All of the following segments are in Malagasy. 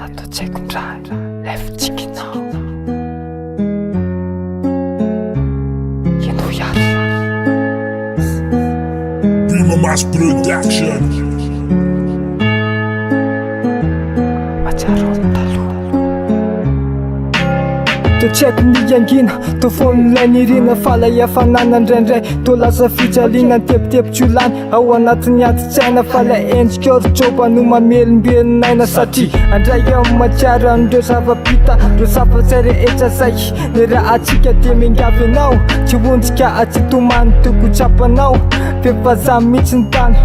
Ato an-tsaiko indray ilay fitsikinao. Henoy ary. Primo Mass Production. Mahatsiaro ny taloha. Toa tsy haiko ny hangina, toa foan'ilay nirina fa ilay hafanana indraindray toa lasa fijaliana ny tebiteby tsy ho lany ao anatin'ny ati-tsaina fa ilay endrikao ry joba no mamelombelona aina satria andray aho mahatsiaro an'ireo zava-bita ireo zava-tsay rehetra zay niarahantsika dia miangavy anao tsy honjika tsy tomany toko tsapanao f'efa za mihitsy ny tany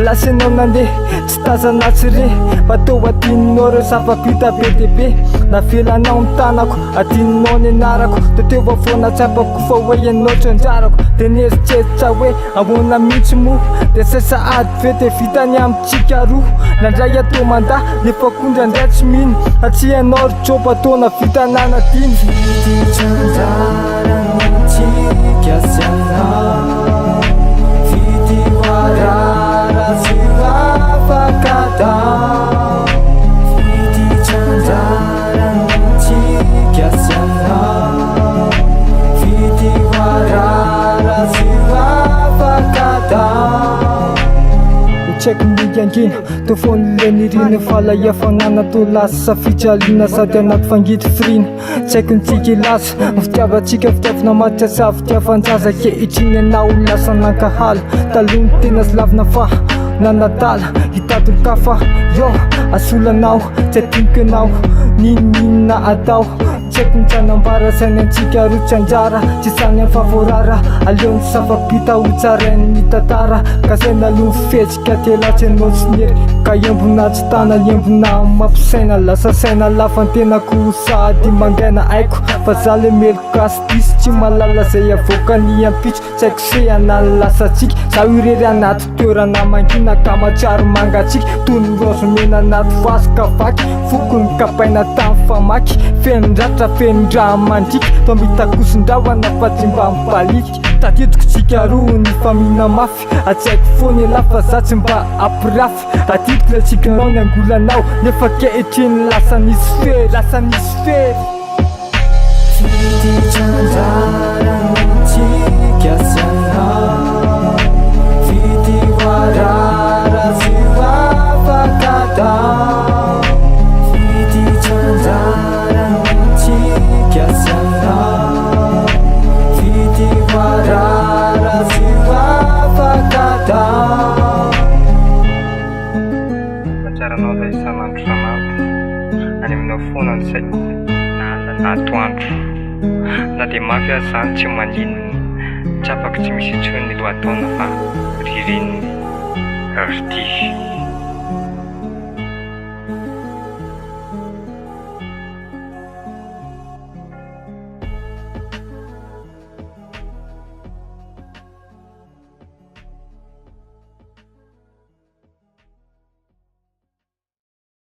lasa ianao nandeha Tsy tazana tsy re fa toa adinonao reo zava-bita be dia be Navelanao ny tanako, adinonao ny anarako Teo teo foana tsapako fa hoe ianao tsy anjarako Dia nieritreritra hoe ahoana mihitsy moa Dia zay sahady ve dia vita ny amintsika roa Ndraindray aho toa mandà nefa koa ndraindray tsy mino Fa tsy ianao ry Joba toa nahavita nanadino Fitia anjarantsika sy anao Tsy haiko ny hangina, toa foan'ilay nirina Fa ilay hafanana toa lasa fijaliana Sady anaty fangidy firina Tsy haiko ny tiako hilaza Ny fitiavantsika fitiavana matotra sa fitiavan-jaza Ankehitriny ianao lasa nankahala Taloha ny tena tsy lavina fa nanadala Hitady olon-kafa yo asolo anao Tsy adinoko ianao n'inon'inona atao Tsy haiko ny tsy hanambara Zay ny antsika roa tsy anjara Tsy zany fa voarara Aleo ny zava-bita ho tsarain'ny tantara Ka zay naloha ny fihetsika Ka tena tsy anao tsy niery Ka embona tsy tana embona mampisaina Lasa saina lafan-tenako sady mangaina Haiko fa za le meloka sy diso Tsy mahalala zay avoakan'ny ampitso Tsy haiko sehana ny lasantsika Zaho irery anaty toerana mangina Ka mahatsiaro mangatsiaka Toy ny raozy mena anaty vazy ka vaky Foko nokapaina tamin'ny famaky Feno ratra feno rà mandriaka Toa mitakosin-drahona fa tsy mba mibaliaka Tadidiko tsika roa nifamihina mafy Tsy haiko foana elah fa za tsy mba ampirafy Tadidiko ilay tsikinao ny angolanao Nefa ankehitriny lasa nisy fery Lasa nisy fery Fitia anjarantsika sy anao Fitia voarara tsy ho afaka atao Fitia anjarantsika sy anao Fitia voarara Tsy ho afaka atao. Mahatsiaro anao za isan'andro isan'andro Any aminao foana ny saiko na alina na atoandro Na dia mafy aza izany tsy maninona Tsapako tsy misy intsony ny lohataona fa ririnina Vertige.